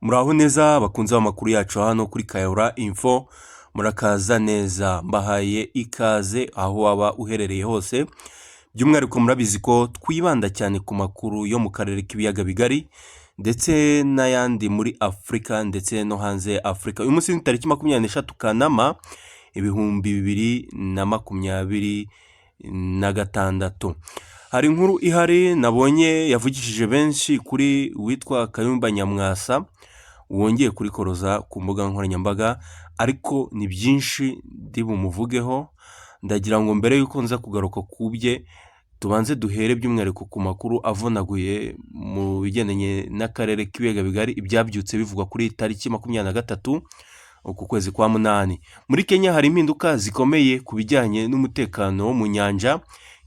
Muraho neza bakunze amakuru yacu hano kuri Kayora Info, murakaza neza, mbahaye ikaze aho waba uherereye hose. By'umwihariko murabizi ko twibanda cyane ku makuru yo mu karere k'ibiyaga bigari ndetse n'ayandi muri Afurika ndetse no hanze ya Afurika. Uyu munsi ni tariki 23 Kanama 2026. Hari inkuru ihari nabonye yavugishije benshi kuri witwa Kayumba Nyamwasa wongeye kurikoroza ku mbuga nkoranyambaga, ariko ni byinshi ndi bumuvugeho. Ndagira ngo mbere y'uko nza kugaruka ku bye, tubanze duhere by'umwihariko ku makuru avunaguye mu bigendanye n'akarere k'ibiyaga bigari, ibyabyutse bivugwa kuri tariki 23 uku kwezi kwa munani. Muri Kenya hari impinduka zikomeye ku bijyanye n'umutekano wo mu nyanja.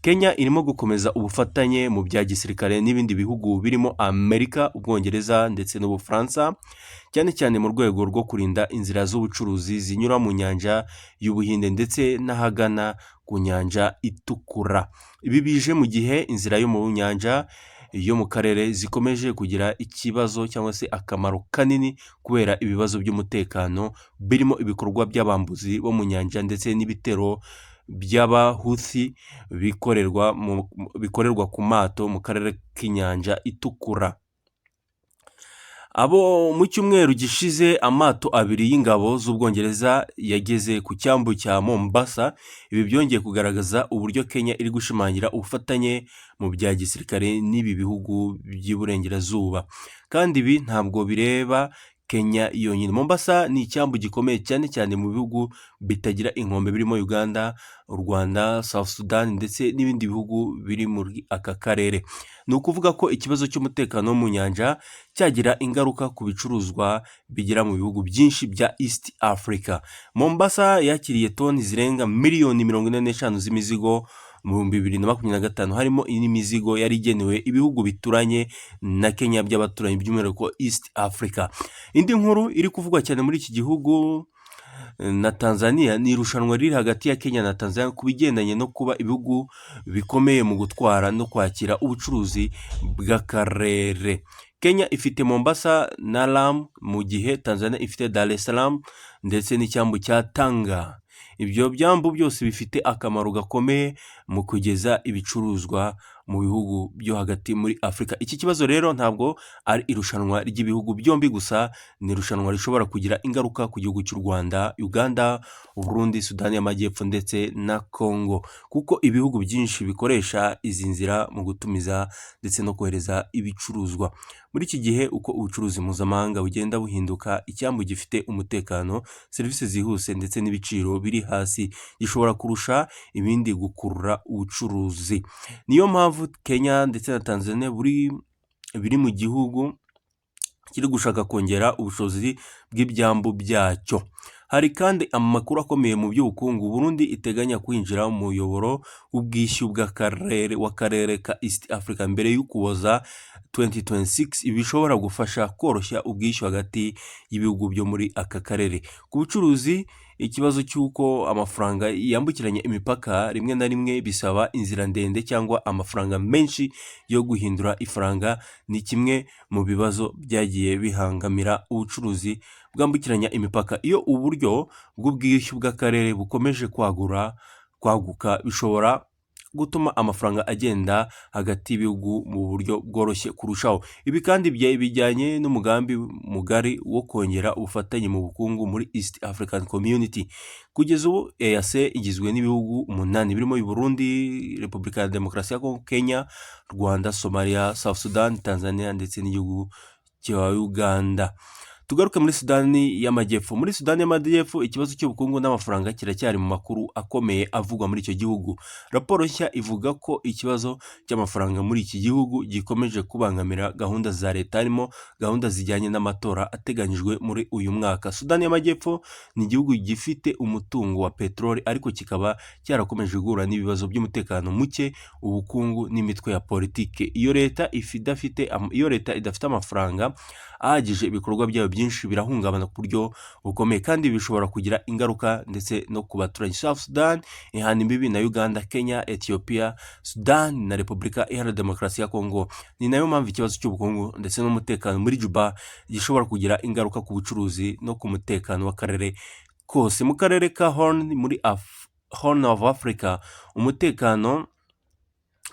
Kenya irimo gukomeza ubufatanye mu bya gisirikare n'ibindi bihugu birimo Amerika, Ubwongereza ndetse n'Ubufaransa, cyane cyane mu rwego rwo kurinda inzira z'ubucuruzi zinyura mu nyanja y'Ubuhinde ndetse n'ahagana ku nyanja Itukura. Ibi bije mu gihe inzira yo mu nyanja yo mu karere zikomeje kugira ikibazo cyangwa se akamaro kanini kubera ibibazo by'umutekano birimo ibikorwa by'abambuzi bo mu nyanja ndetse n'ibitero by'Abahuthi bikorerwa ku mato mu karere k'inyanja Itukura. Abo mu cyumweru gishize, amato abiri y'ingabo z'Ubwongereza yageze ku cyambu cya Mombasa. Ibi byongeye kugaragaza uburyo Kenya iri gushimangira ubufatanye mu bya gisirikare n'ibi bihugu by'iburengerazuba. Kandi ibi ntabwo bireba Kenya yonyine. Mombasa ni icyambu gikomeye cyane cyane mu bihugu bitagira inkombe birimo Uganda, u Rwanda, South Sudan ndetse n'ibindi bihugu biri muri aka karere. Ni ukuvuga ko ikibazo cy'umutekano wo mu nyanja cyagira ingaruka ku bicuruzwa bigera mu bihugu byinshi bya East Africa. Mombasa yakiriye toni zirenga miliyoni 45 z'imizigo mu 2025, harimo n'imizigo yari igenewe ibihugu bituranye na Kenya by'abaturanyi, by'umwihariko East Africa. Indi nkuru iri kuvugwa cyane muri iki gihugu na Tanzania ni irushanwa riri hagati ya Kenya na Tanzania ku bigendanye no kuba ibihugu bikomeye mu gutwara no kwakira ubucuruzi bw'akarere. Kenya ifite Mombasa na Lamu, mu gihe Tanzania ifite Dar es Salaam ndetse n'icyambu cya Tanga. Ibyo byambu byose bifite akamaro gakomeye mu kugeza ibicuruzwa mu bihugu byo hagati muri Afurika. Iki kibazo rero ntabwo ari irushanwa ry'ibihugu byombi gusa, ni irushanwa rishobora kugira ingaruka ku gihugu cy'u Rwanda, Uganda, Burundi, Sudani y'Amajyepfo ndetse na Congo, kuko ibihugu byinshi bikoresha izi nzira mu gutumiza ndetse no kohereza ibicuruzwa. Muri iki gihe, uko ubucuruzi mpuzamahanga bugenda buhinduka, icyambu gifite umutekano, serivisi zihuse ndetse n'ibiciro biri hasi gishobora kurusha ibindi gukurura ubucuruzi. Niyo mpamvu Kenya ndetse na Tanzania buri biri mu gihugu kiri gushaka kongera ubushobozi bw'ibyambu byacyo. Hari kandi amakuru akomeye mu by'ubukungu. Burundi iteganya kwinjira mu muyoboro w'ubwishyu bw'akarere w'akarere ka East Africa mbere y'Ukuboza 2026. Ibi bishobora gufasha koroshya ubwishyu hagati y'ibihugu byo muri aka karere. Ku bucuruzi, ikibazo cy'uko amafaranga yambukiranya imipaka rimwe na rimwe bisaba inzira ndende cyangwa amafaranga menshi yo guhindura ifaranga ni kimwe mu bibazo byagiye bihangamira ubucuruzi bwambukiranya imipaka. Iyo uburyo bw'ubwishyu bw'akarere bukomeje kwaguka, bishobora gutuma amafaranga agenda hagati y'ibihugu mu buryo bworoshye kurushaho. Ibi kandi bijyanye n'umugambi mugari wo kongera ubufatanye mu bukungu muri East African Community. Kugeza ubu EAC igizwe n'ibihugu umunani birimo Burundi, Repubulika ya Demokarasi ya Kongo, Kenya, Rwanda, Somalia, South Sudan, Tanzania ndetse n'igihugu cya Uganda. Tugaruke muri Sudani y'Amajyepfo. Muri Sudani y'Amajyepfo, ikibazo cy'ubukungu n'amafaranga kiracyari mu makuru akomeye avugwa muri icyo gihugu. Raporo nshya ivuga ko ikibazo cy'amafaranga muri iki gihugu gikomeje kubangamira gahunda za leta, harimo gahunda zijyanye n'amatora ateganyijwe muri uyu mwaka. Sudani y'Amajyepfo ni igihugu gifite umutungo wa peteroli, ariko kikaba cyarakomeje guhura n'ibibazo by'umutekano muke, ubukungu n'imitwe ya politike. Iyo leta idafite amafaranga ahagije, ibikorwa byayo byinshi byinshi birahungabana ku buryo bukomeye, kandi bishobora kugira ingaruka ndetse no ku baturanyi. South Sudan ihana imbibi na Uganda, Kenya, Ethiopia, Sudan na Repubulika Iharanira Demokarasi ya Kongo. Ni nayo mpamvu ikibazo cy'ubukungu ndetse n'umutekano muri Juba gishobora kugira ingaruka ku bucuruzi no ku mutekano w'akarere kose. Mu karere ka Horn, muri Horn of Africa, umutekano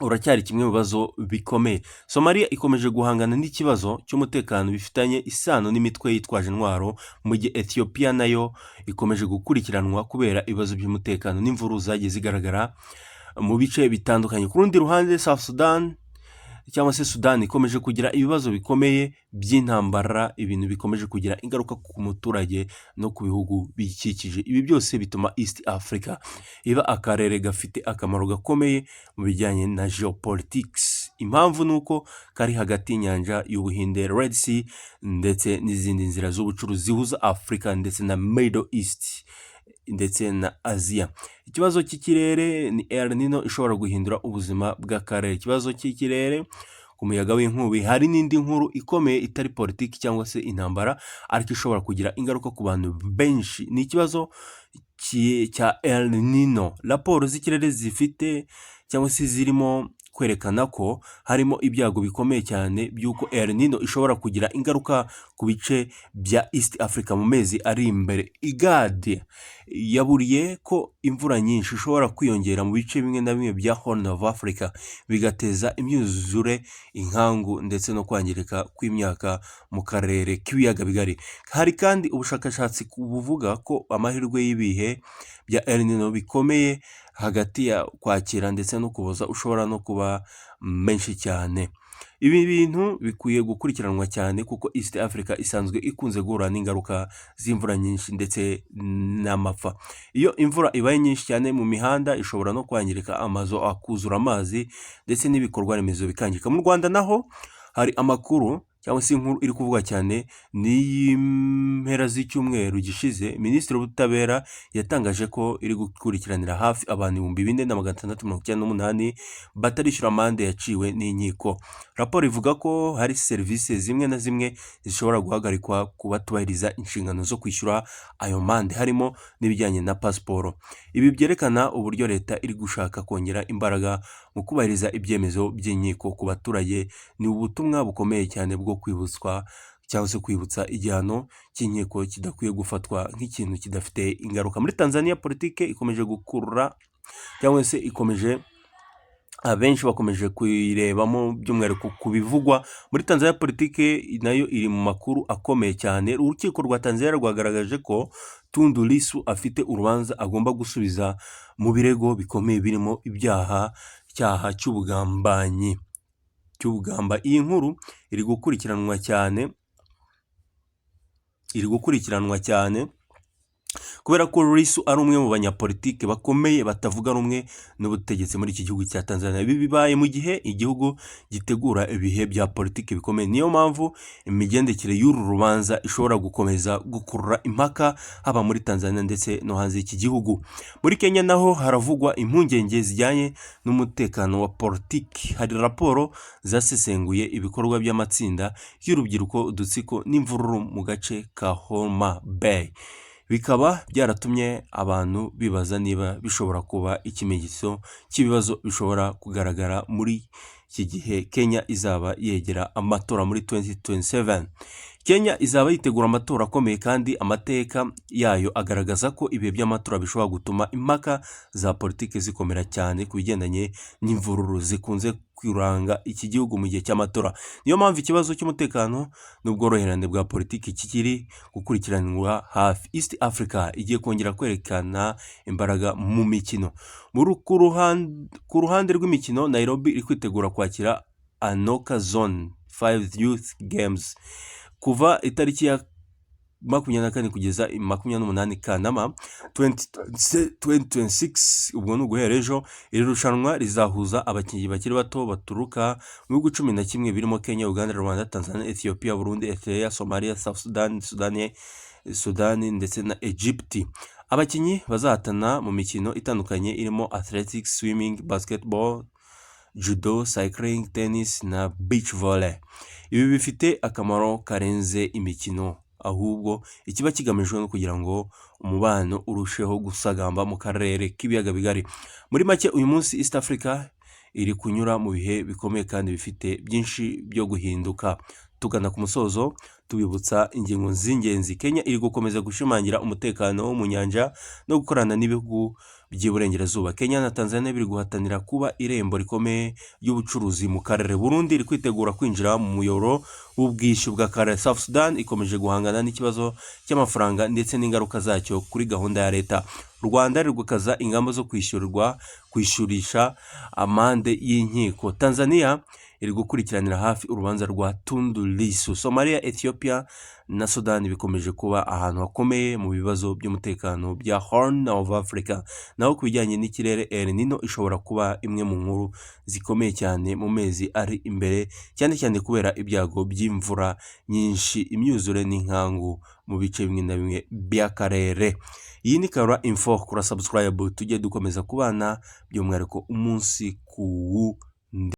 uracyari kimwe mu bibazo bikomeye. Somalia ikomeje guhangana n'ikibazo cy'umutekano bifitanye isano n'imitwe yitwaje intwaro, mu gihe Ethiopia nayo ikomeje gukurikiranwa kubera ibibazo by'umutekano n'imvururu zagiye zigaragara mu bice bitandukanye. Ku rundi ruhande, South Sudan cyangwa se Sudani ikomeje kugira ibibazo bikomeye by'intambara, ibintu bikomeje kugira ingaruka ku muturage no ku bihugu biyikikije. Ibi byose bituma East Africa iba akarere gafite akamaro gakomeye mu bijyanye na geopolitics. Impamvu ni uko kari hagati y'inyanja y'Ubuhinde, Red Sea, ndetse n'izindi nzira z'ubucuruzi zihuza Afurika ndetse na Middle East ndetse na Aziya. Ikibazo cy'ikirere ni El Nino ishobora guhindura ubuzima bw'akarere. Ikibazo cy'ikirere ku muyaga w'inkubi. Hari n'indi nkuru ikomeye itari politiki cyangwa se intambara, ariko ishobora kugira ingaruka ku bantu benshi, ni ikibazo cya El Nino. Raporo z'ikirere zifite cyangwa se zirimo kwerekana ko harimo ibyago bikomeye cyane by'uko El Nino ishobora kugira ingaruka ku bice bya East Africa mu mezi ari imbere. IGAD yaburiye ko imvura nyinshi ishobora kwiyongera mu bice bimwe na bimwe bya Horn of Africa, bigateza imyuzure, inkangu ndetse no kwangirika kw'imyaka mu karere k'ibiyaga bigari. Hari kandi ubushakashatsi buvuga ko amahirwe y'ibihe bya El Nino bikomeye hagati ya Kwakira ndetse no Ukuboza ushobora no kuba menshi cyane. Ibi bintu bikwiye gukurikiranwa cyane kuko East Africa isanzwe ikunze guhura n'ingaruka z'imvura nyinshi ndetse n'amapfa. Iyo imvura ibaye nyinshi cyane mu mihanda ishobora no kwangirika, amazu akuzura amazi ndetse n'ibikorwa remezo bikangirika. Mu Rwanda naho hari amakuru cyangwa se inkuru iri kuvugwa cyane, ni iy'impera z'icyumweru gishize. Minisitiri w'Ubutabera yatangaje ko iri gukurikiranira hafi abantu 4698 batarishyura amande yaciwe n'inkiko. Raporo ivuga ko hari serivisi zimwe na zimwe zishobora guhagarikwa ku batubahiriza inshingano zo kwishyura ayo mande, harimo n'ibijyanye na pasiporo. Ibi byerekana uburyo leta iri gushaka kongera imbaraga mu kubahiriza ibyemezo by'inkiko ku baturage. Ni ubutumwa bukomeye cyane bwo kwibutswa cyangwa se kwibutsa igihano cy'inkiko kidakwiye gufatwa nk'ikintu kidafite ingaruka. Muri Tanzania, politike ikomeje gukurura cyangwa se ikomeje, abenshi bakomeje kuyirebamo, by'umwihariko ku bivugwa muri Tanzania. Politike nayo iri mu makuru akomeye cyane. Urukiko rwa Tanzania rwagaragaje ko Tundu Lissu afite urubanza agomba gusubiza mu birego bikomeye birimo ibyaha, icyaha cy'ubugambanyi, cy'ubugamba. Iyi nkuru iri gukurikiranwa cyane, iri gukurikiranwa cyane kubera ko Lissu ari umwe mu banyapolitike bakomeye batavuga rumwe n'ubutegetsi muri iki gihugu cya Tanzania. Ibi bibaye mu gihe igihugu gitegura ibihe bya politiki bikomeye. Niyo mpamvu imigendekere y'uru rubanza ishobora gukomeza gukurura impaka haba muri Tanzania ndetse no hanze y'iki gihugu. Muri Kenya naho haravugwa impungenge zijyanye n'umutekano wa politiki. Hari raporo zasesenguye ibikorwa by'amatsinda y'urubyiruko, udutsiko n'imvururu mu gace ka Homa Bay, bikaba byaratumye abantu bibaza niba bishobora kuba ikimenyetso cy'ibibazo bishobora kugaragara muri iki gihe Kenya izaba yegera amatora muri 2027. Kenya izaba yitegura amatora akomeye, kandi amateka yayo agaragaza ko ibihe by'amatora bishobora gutuma impaka za politiki zikomera cyane ku bigendanye n'imvururu zikunze kuranga iki gihugu mu gihe cy'amatora. Niyo mpamvu ikibazo cy'umutekano n'ubworoherane bwa politiki kikiri gukurikiranwa hafi. East Africa igiye kongera kwerekana imbaraga mu mikino. Ku ruhande rw'imikino, Nairobi iri kwitegura kwakira ANOCA Zone 5 Youth Games kuva itariki ya 24 kugeza 28 Kanama 2026, ubwo ni uguhera ejo. Iri rushanwa rizahuza abakinnyi bakiri bato baturuka mu bihugu 11 birimo Kenya, Uganda, Rwanda, Tanzania, Ethiopia, Burundi, Eritrea, Somalia, South Sudan, Sudani ndetse na Egypt. Abakinnyi bazahatana mu mikino itandukanye irimo athletics, swimming, basketball, judo, cycling, tennis na beach volley. Ibi bifite akamaro karenze imikino. Ahubwo ikiba kigamijwe no kugira ngo umubano urusheho gusagamba mu karere k'Ibiyaga Bigari. Muri make, uyu munsi East Africa iri kunyura mu bihe bikomeye kandi bifite byinshi byo guhinduka. Tugana ku musozo, tubibutsa ingingo z'ingenzi. Kenya iri gukomeza gushimangira umutekano wo mu nyanja no gukorana n'ibihugu by'iburengerazuba. Kenya na Tanzania biri guhatanira kuba irembo rikomeye ry'ubucuruzi mu karere. Burundi iri kwitegura kwinjira mu muyoboro w'ubwishyu bw'akarere. South Sudan ikomeje guhangana n'ikibazo cy'amafaranga ndetse n'ingaruka zacyo kuri gahunda ya leta. Rwanda ruri gukaza ingamba zo kwishyurwa, kwishyurisha amande y'inkiko. Tanzania iri gukurikiranira hafi urubanza rwa Tundu Lissu. Somalia, Ethiopia na Sudani bikomeje kuba ahantu hakomeye mu bibazo by'umutekano bya Horn of Africa. Naho ku bijyanye n'ikirere, El Nino ishobora kuba imwe mu nkuru zikomeye cyane mu mezi ari imbere, cyane cyane kubera ibyago by'imvura nyinshi, imyuzure n'inkangu mu bice bimwe na bimwe by'akarere. Iyi ni Kara Info, kura subscribe tujye dukomeza kubana, by'umwihariko umunsi ku wundi.